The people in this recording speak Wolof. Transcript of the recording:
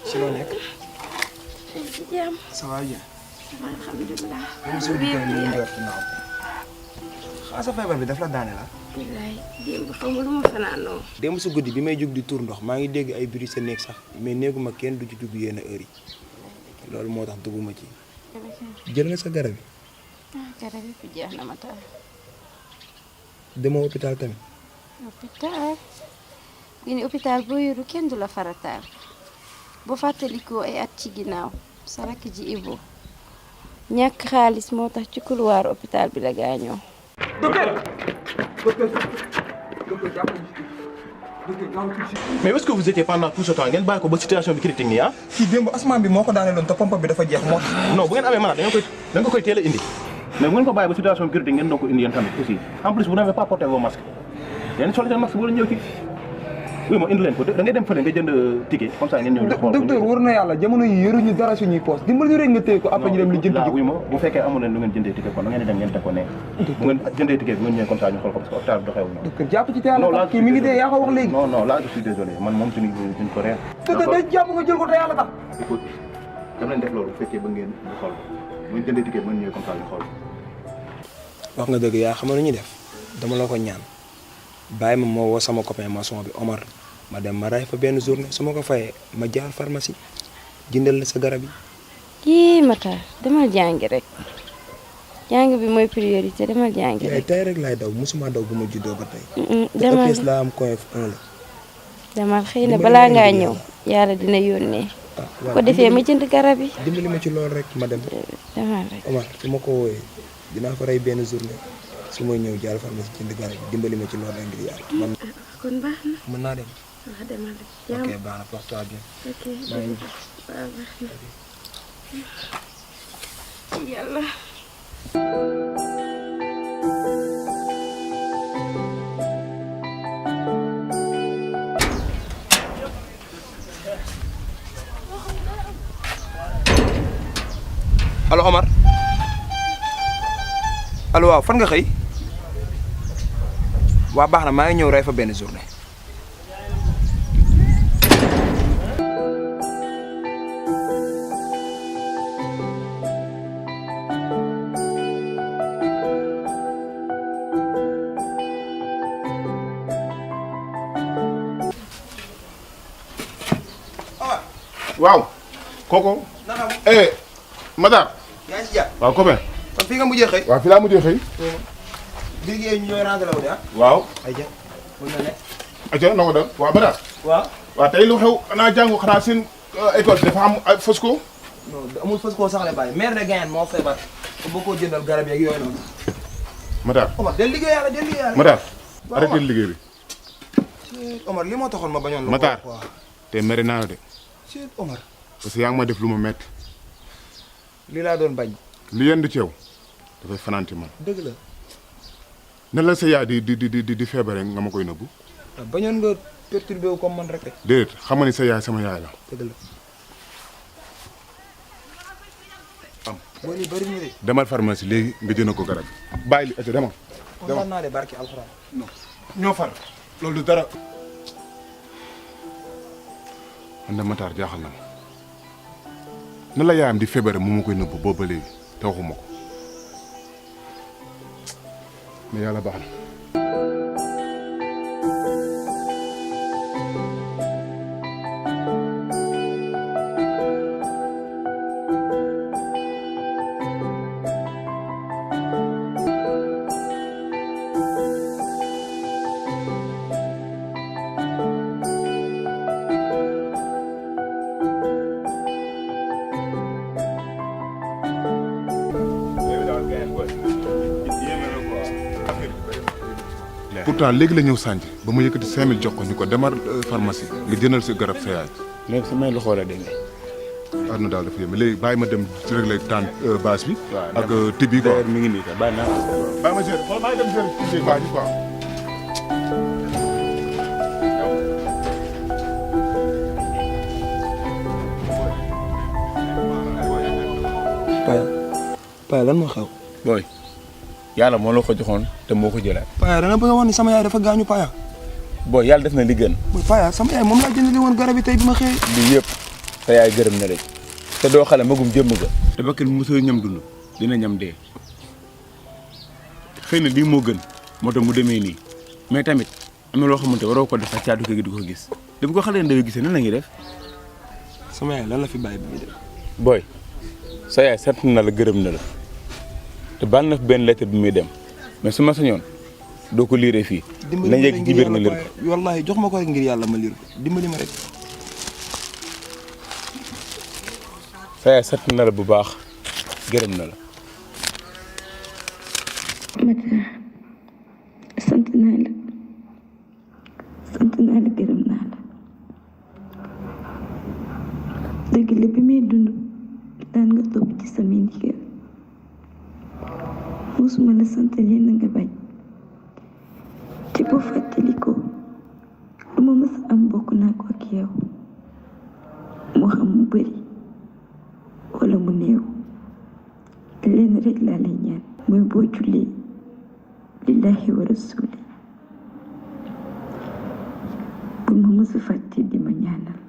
si loo nekk. ci jàmm. ça va bien. alhamdulilah. xanaa sa feebar bi daf la daane la. bilaay démb xaw ma lu ma fanaanoo. démb sa guddi bi may jóg di tuur ndox maa ngi dégg ay bruit sa néeg sax mais néeguma kenn du ci dugg yenn heure yi loolu moo tax dugguma ci. jël nga sa garab yi. garab yi fi jeex na ma taal. demoo hôpital tamit. hôpital. fii ni hôpital boo yoru kenn du la farataal. boo fàttalikoo ay at ci ginnaaw sa rakk ji Ibo ñàkk xaalis moo tax ci couloir hôpital bi la gaañoo. mais où est-ce que vous étiez pendant tout ce temps ngeen bàyyi ko ba situation bi critique nii ah. kii démb asmaan bi moo ko daaneeloon te pompe bi dafa jeex moo tax. non bu ngeen amee malade da nga koy teel a indi mais bu ngeen ko bàyyi ba situation bi critique ngeen doon ko indi yéen tamit aussi en plus vous n'avez pas porté vos masques yéen sol seen masque boo leen ñëw fii oui ma indi leen ko da ngay dem fële nga jënd ticket comme ça ngeen ñëw. docteur war na yàlla jamono yi yoruñu dara suñuy poos dimbali ñu rek nga téye ko après ñu dem li jënd ji. oui ma bu fekkee amu leen lu ngeen jëndee ticket kon da ngeen di dem ngeen teg ko ne bu ngeen jëndee ticket bi ngeen ñëwee comme ça ñu xool ko parce que hôpital bi doxewul noonu. docteur jàpp ci te yàlla tax kii mi ngi dee yaa ko wax léegi. non non là je suis désolé man moom suñu ko réer. docteur day jàpp nga jël ko te yàlla tax. écoute dama leen def loolu bu fekkee ba ngeen ñu xool ko bu ngeen jëndee ticket bi ngeen ñëwee comme ça ñu xool wax nga dëgg yaa xam lu ñuy def dama la ko ñaan bàyyi ma moo woo sama copain maçon bi Omar ma dem ma ray fa benn journée su ma ko fayee ma jaar pharmacie jëndal la sa garab yi. yii Matar demal jàngi rek jàng bi mooy priorité demal jàngi yaay rek. tey rek laay daw musuma daw bu ma juddoo ba tey. demal te laa am coin 1 la. demal xëy na balaa ngaa ñëw yàlla dina yónnee. bu ko defee ma jënd garab yi. dimbali ma ci loolu rek ma dem. demal rek. Omar su ma ko wooyee dinaa fa rey benn journée su may ñëw jaar pharmacie jënd garab yi dimbali ma ci loolu rek ngir yàlla. man kon baax na. mën naa dem. waaw demal rek. ok baax na porte-toi bien. ok waaw baax na. yàlla. allo Omar allo waaw fan nga xëy waa baax na maa ngi ñëw rey fa benn journée. waaw kooku. Matar. yaa ngi si jàpp. waaw copain. kon fii nga mujjee xëy. waaw fii laa mujjee xëy. liggéey ñu ñooy rendre la wu de ah. waaw. ayca mën na nekk. ayca na ko def waaw Matar. waaw. waaw tey lu xew xanaa jàngu xanaa seen école dafa am ay Fosco. non amul fas koo sax la bàyyi mère de Gayen moo feebar te boo ko jëndal garab yeeg yooyu noonu. Matar. Omar del liggéey yàlla del liggéey yàlla. Matar. waaw arrêté liggéey bi. Omar li moo taxoon ma bañoon la. Matar. waaw te mere naa la de. c'est Omar. parce que yaa ngi ma def lu ma métti. li laa doon bañ. li yendu ci yow dafay fanaan ci man. dëgg la. nan la sa yaay di feebare nga ma koy nëbbu. ah bañoon nga perturbé wu comme man rek de. déedéet xam nga ni sa yaay sama yaay la. dëgg la. am boo nii bëri na de. demal pharmacie léegi nga jënd ko garab bàyyi li ayca demal. kontaan naa de barki alxuraan. ñoo far loolu du dara. man de Matar jaaxal na ma nan la yaayam di feebare mu ma koy nëbbu boobu ba léegi te waxuma ko mais yàlla baax na. pourtant léegi la ñëw sànj ba ma yëkkati 5000 jox ko ni ko demar pharmacie nga jëndal si garab sa yaay. mais samay loxo la demee. àdduna daal dafa yéeme léegi bàyyi ma dem ci rek lay tànn base bi. waaw ak tib yi quoi. mi ngi nii sax bàyyi naa ko. bàyyi ma gérer xool maa ngi dem gérer ci base bi quoi. Paa lan moo xew. booy yàlla moo la ko joxoon te moo ko jëlaat. Paa da nga bëgg a wax ni sama yaay dafa gaañu Paa. booy yàlla def na li gën. Paa sama yaay moom laa jëndali woon garab yi tey bi ma xëyee. lii yëpp sa yaay gërëm na rek te doo xale magum jëmm ga te bakkan bu mosoo ñam dund dina ñam dee xëy na lii moo gën moo tax mu demee nii mais tamit am na loo xamante waroo ko def ak caatu kër gi di ko gis li bu ko xale ndaw gisee nan la ñuy def sama yaay lan la fi bàyyi bi muy def booy sa yaay sant na la gërëm na la te baal na fi benn lettre bi muy dem mais su ma sañoon doo ko liiree fii nañ yegg ci biir nga liir ko wallahi jox ma ko rek ngir yàlla ma liir ko dimbali ma rek sa yaay sant na la bu baax gërëm na la Matar sant naa la gërëm naa la dëgg la bi may dund daan nga topp ci sama ndigal musuma la sant leen nga bañ te boo fàttalikoo lu ma mës am bokk naa ko ak yow moo xam mu bëri wala mu néew leen rek laa lay ñaan mooy boo jullee lillahi wa rasuli bul ma mës a fàtte di ma ñaanal